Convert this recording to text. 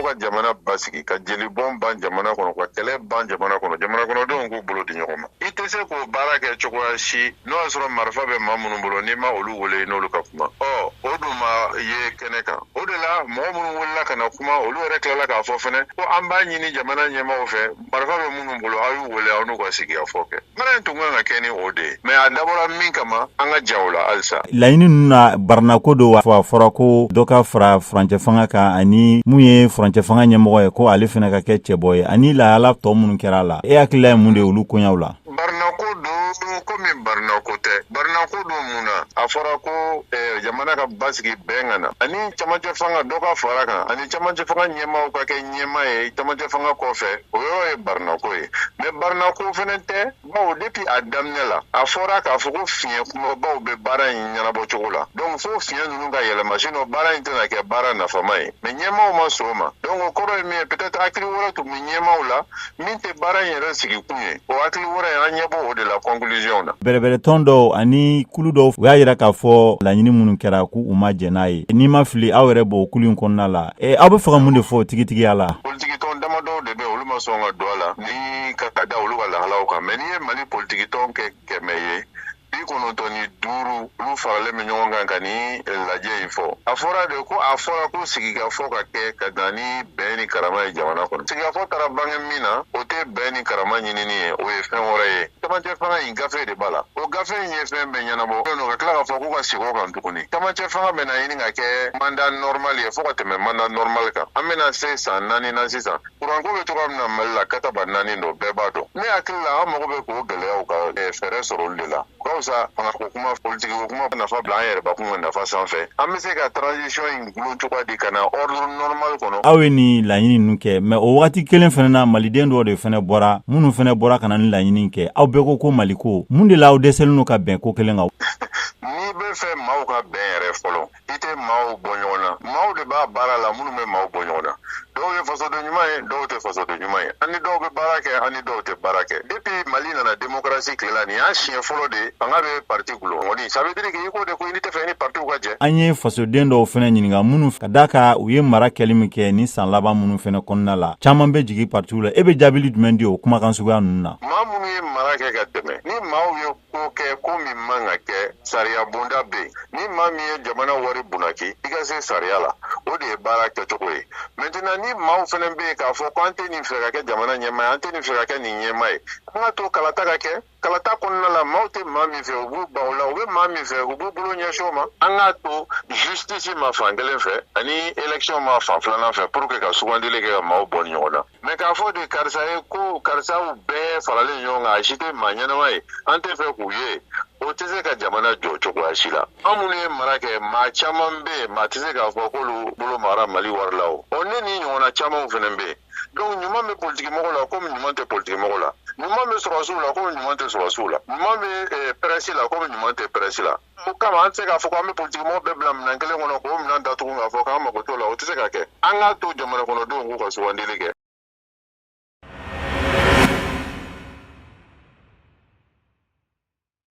ko ka jamana basigi, ka jelibɔn ban jamana kɔnɔ, ka kɛlɛ ban jamana kɔnɔ, jamana kɔnɔdenw k'u bolo di ɲɔgɔn ma. I tɛ se k'o baara kɛ cogoya si n'o y'a sɔrɔ marifa bɛ maa minnu bolo, n'i ma olu wele, n'olu ka kuma. Ɔ, o dun ma ye kɛnɛ kan. O de la, mɔgɔ minnu wulila ka na kuma, olu yɛrɛ tilala k'a fɔ fɛnɛ ko an b'a ɲini jamana ɲɛmaaw fɛ, marifa bɛ minnu bolo, aw y'u wele, aw n'u ka sigikafɔ kɛ. Baara in tun kan ka kɛ ni o de ye, mais a dabɔra min kama, an ka ja o la halisa. Laɲini ninnu na, barinako don wa? A fɔra ko dɔ ka fara furancɛ fanga kan, ani mun ye furancɛ fanga ɲɛmɔgɔ ye, ko ale fana ka kɛ cɛbɔ ye, ani lahala tɔ minnu kɛra a la. E hakilila ye mun de ye olu koɲaw la? Barinako don komi barinako tɛ. Barinako don mun na? A fɔra ko jamana ka basigi, bɛn ka na, ani camancɛ fanga dɔ ka fara kan, ani camancɛ fanga ɲɛmaaw ka kɛ ɲɛmaa ye camancɛ fanga kɔfɛ. O yɔrɔ ye barinako ye, mais barinako fɛnɛ tɛ, bawo depuis a daminɛ la, a fɔra k'a fɔ ko fiɲɛ kumabaw bɛ baara in ɲɛnabɔ cogo la. Donc fo fiɲɛ ninnu ka yɛlɛma, sinon baara in tɛna kɛ baara nafama ye. Mais ɲɛmaaw ma sɔn o ma. Donc o kɔrɔ ye min ye, peut-être hakili wɛrɛ tun bɛ ɲɛmaaw la min tɛ baara in yɛrɛ sigi kun ye. O hakili wɛrɛ, an ɲɛ b'o de la conclusion na. Bɛrɛbɛrɛtɔn dɔw ani kulu dɔw, u y'a yira k'a fɔ laɲini minnu kɛra, k'u u ma jɛn n'a ye. N'i ma fili, aw yɛrɛ b'o kulu in kɔnɔna la. Aw bɛ fɛ ka mun de fɔ tigitigiya la? Politikitɔn damadɔw de bɛ, olu ma sɔn ka don a la ni ka da olu ka lahalaw kan. Mais n'i ye Mali politikitɔn kɛ 100 ye, 95, olu faralen bɛ ɲɔgɔn kan ka ni lajɛ in fɔ. A fɔra de ko, a fɔra ko sigikafɔ ka kɛ ka na ni bɛn ni karama ye jamana kɔnɔ. Sigikafɔ taara bange min na, o tɛ bɛn ni karama ɲinini ye, o ye fɛn wɛrɛ ye. Camancɛ fanga in, gafe de b'a la. O gafe in ye fɛn bɛɛ ɲɛnabɔ. Ka tila k'a fɔ k'u ka segin o kan tuguni, camancɛ fanga bɛna ɲini ka kɛ mandat normal ye, fo ka tɛmɛ mandat normal kan. An bɛna se san 4 na sisan. Kuranko bɛ cogoya min na Mali la, kataba naani don, bɛɛ b'a dɔn. Ne hakili la, an mago bɛ k'o gɛlɛyaw ka fɛɛrɛ sɔrɔ olu de la. O ka fisa fangako kuma, politiki ko kuma nafa bila an yɛrɛbakun ka nafa sanfɛ. An bɛ se ka transition in gulon cogoya di ka na ordre normal kɔnɔ? Aw ye nin laɲini ninnu kɛ, mais o wagati kelen fana na, maliden dɔw de fana bɔra, minnu fana bɔra ka na ni laɲini kɛ. Aw bɛɛ ko ko Maliko. Mun de la aw dɛsɛlen don ka bɛn ko kelen kan? N'i bɛ fɛ maaw ka bɛn yɛrɛ fɔlɔ, i tɛ maaw bɔ ɲɔgɔn na. Maaw de b'a baara la minnu bɛ maaw bɔ ɲɔgɔn na. Dɔw ye fasoden ɲuman ye, dɔw tɛ fasoden ɲuman ye. An ni dɔw bɛ baara kɛ, an ni dɔw tɛ baara kɛ. Depuis Mali nana démocratie tile la, nin y'a siɲɛ fɔlɔ de fanga bɛ parti gulon kɔni. Ça veut dire que i ko de ko i tɛ fɛ i ni partiw ka jɛ. An ye fasoden dɔw fana ɲininka minnu ka da kan u ye mara kɛli min kɛ ni san laban minnu fana kɔnɔna la, caman bɛ jigin partiw la. E bɛ jaabili jumɛn di o kumakan suguya ninnu na? Maa minnu ye mara kɛ ka tɛmɛ, ni maaw ye ko kɛ ko min man ka kɛ, sariya bonda bɛ yen. Ni maa min ye jamana wari bunaki, i ka se sariya la. O de ye baara kɛcogo ye. Maintenant, ni maaw fana bɛ yen k'a fɔ ko an tɛ nin fɛ ka kɛ jamana ɲɛmaa ye, an tɛ nin fɛ ka kɛ nin ɲɛmaa ye, an ka to kalata ka kɛ. Kalata kɔnɔna la, maaw tɛ maa min fɛ, u b'u ban o la. U bɛ maa min fɛ, u b'u bolo ɲɛsin o ma. An k'a to justice ma fan kelen fɛ ani élection ma fan filanan fɛ, pour que ka sugandili kɛ ka maaw bɔ ni ɲɔgɔn na. Mais k'a fɔ de karisa ye ko karisaw bɛɛ faralen ɲɔgɔn kan, a si tɛ maa ɲɛnama ye, an tɛ fɛ k'u ye, o tɛ se ka jamana jɔ cogoya si la. An minnu ye mara kɛ, maa caman bɛ yen, maa tɛ se k'a fɔ k'olu bolo mara Mali wari la. O ɔ, ne ni ɲɔgɔnna camanw fana bɛ yen. Donc ɲuman bɛ politiki mɔgɔ la komi ɲuman tɛ politiki mɔgɔ la, ɲuman bɛ sɔrɔsiw la komi ɲuman tɛ sɔrɔsiw la, ɲuman bɛ presse la komi ɲuman tɛ presse la. O kama, an tɛ se k'a fɔ k'an bɛ politiki mɔgɔ bɛɛ bila minɛn kelen kɔnɔ k'o minɛn datugu, k'a fɔ k'an mago t'o la. O tɛ se ka kɛ. An k'a to jamana kɔnɔdenw k'u ka sugandili kɛ.